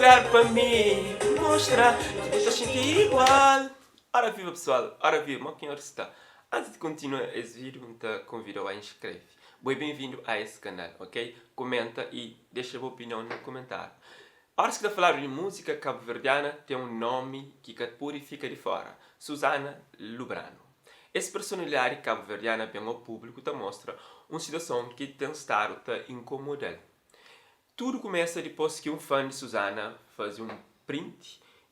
lugar pa mi mostra ki bu ta xinti igual. Ora viva pessoal, ora viva, mo ki nhos sta? Antis di kontinua es vídeo N ta konvidau a inskreve. Bo é ben-vindu a es kanal, ok? Komenta y dexa bu opinion na komentáriu. Óras ki ta faladu di múzika kabuverdiana ten un nómi ki ka pode fika di fóra, Suzana Lubrano. Es personalidadi kabuverdiana ben ao públiku ta mostra un situason ki ten stadu ta inkomoda-l. Tudu kumesa dipôs ki un fan di Suzana faze un print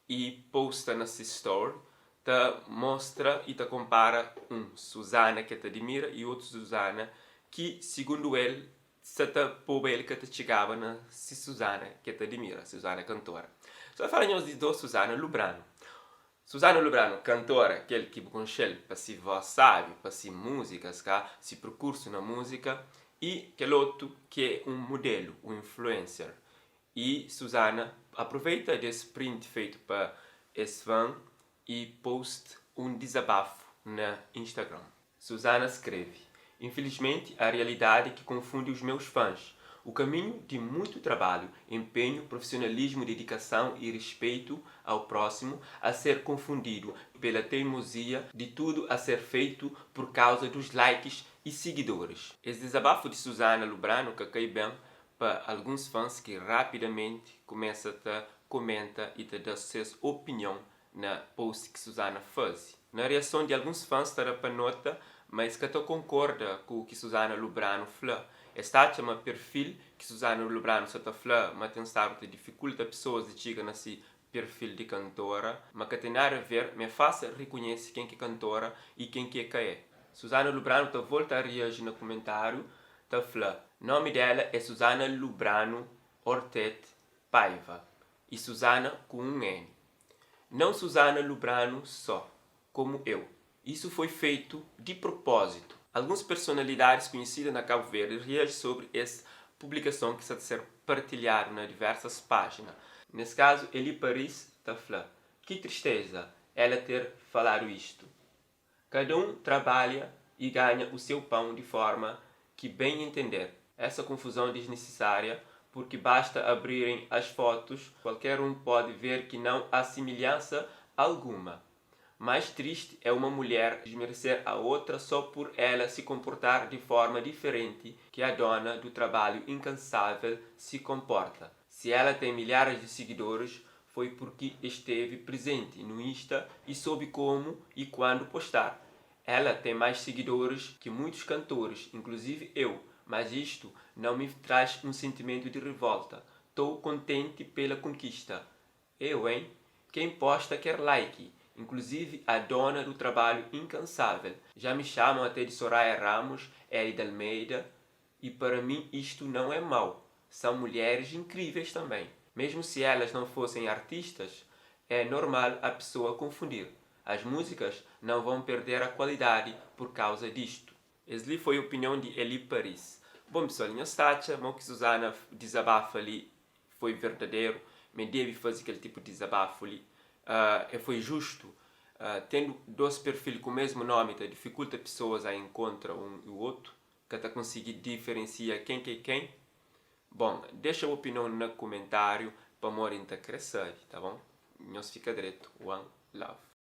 y posta na se story ta mostra y ta konpara un Suzana ki el ta adimira y otu Suzana ki, sigundu el, sa ta poba el ka ta txigaba na si Suzana ki el ta adimira, Suzana kantora. Sa ta fala nhos di dos Suzana Lubrano. Suzana Lubrano kantora, kel ki bu konxe-l pa si vós sábi, pa si múzikas, ka, si perkursu na múzika, y kel otu ki é un mudelu, un influencer. Y Suzana aproveita des print feitu pa es fan y post un dizabafu na Instagram. Suzana skreve, Infelizmente a realidade que confunde os meus fãs. O caminho de muito trabalho, empenho, profissionalismo, dedicação e respeito ao próximo a ser confundido pela teimosia de tudo a ser feito por causa dos likes e seguidores. Es dizabafo di Suzana Lubrano ka kai ben pa alguns fãs ki rapidamenti kumesa ta komenta y ta da ses opinion na post ki Suzana faze. Na reason di alguns fãs ta da pa nota ma es ka ta konkorda ku ki Suzana Lubrano fla. Es ta atxa ma perfil ki Suzana Lubrano sa ta fla ma ten stadu ta difikulta pesoas di txiga na si perfil di kantora, ma ka ten nada a ver ma é fásil rikonhese ken ki kantora y ken ki é ka é. Suzana Lubrano ta volta a reaji na kumentáriu ta fla, Nomi dela é Suzana Lubrano Ortet Paiva e Suzana ku un N. Não Suzana Lubrano só, como eu. Isso foi feito de propósito. Alguns personalidadis kunhesida na Kabu Verdi reaji sobri es publikason ki sa ta ser partilhadu na diversas pájina. Nes kazu, Eli Paris ta fla, Ki tristeza ela ter faladu istu. Cada um trabalha e ganha o seu pão de forma que bem entender. Essa confusão desnecessária porque basta abrirem as fotos, qualquer um pode ver que não há semelhança alguma. Mais triste é uma mulher desmerecer a outra só por ela se comportar de forma diferente que a dona do trabalho incansável se comporta. Se ela tem milhares de seguidores, foi porque esteve presente no Insta e soube como e quando postar. Ela tem mais seguidores que muitos cantores, inclusive eu, mas isto não me traz um sentimento de revolta. Tou contente pela conquista. Eu, hein? Quem posta quer like, inclusive a dona do trabalho incansável. Já me chamam até de Soraya Ramos, Elida Almeida, e para mim isto não é mau. São mulheres incríveis também. Mesmo se elas não fossem artistas, é normal a pessoa confundir. As músicas não vão perder a qualidade por causa disto. Es li foi opinion di Eli Paris. Bon pessoal, nhos ta atxa ma u ki Suzana dizabafa li foi verdaderu? Ma e debe faze kel tipu di dizabafu li? E foi justu? Tendu dos perfil ku mesmu nomi ta difikulta pesoas a enkontra un i otu? Ka ta konsigi diferensia ken ki é ken? Bon, dexa bu opinion na kumentáriu pamodi N ta kre sabe, ta bon? Nhos fika dretu. One love.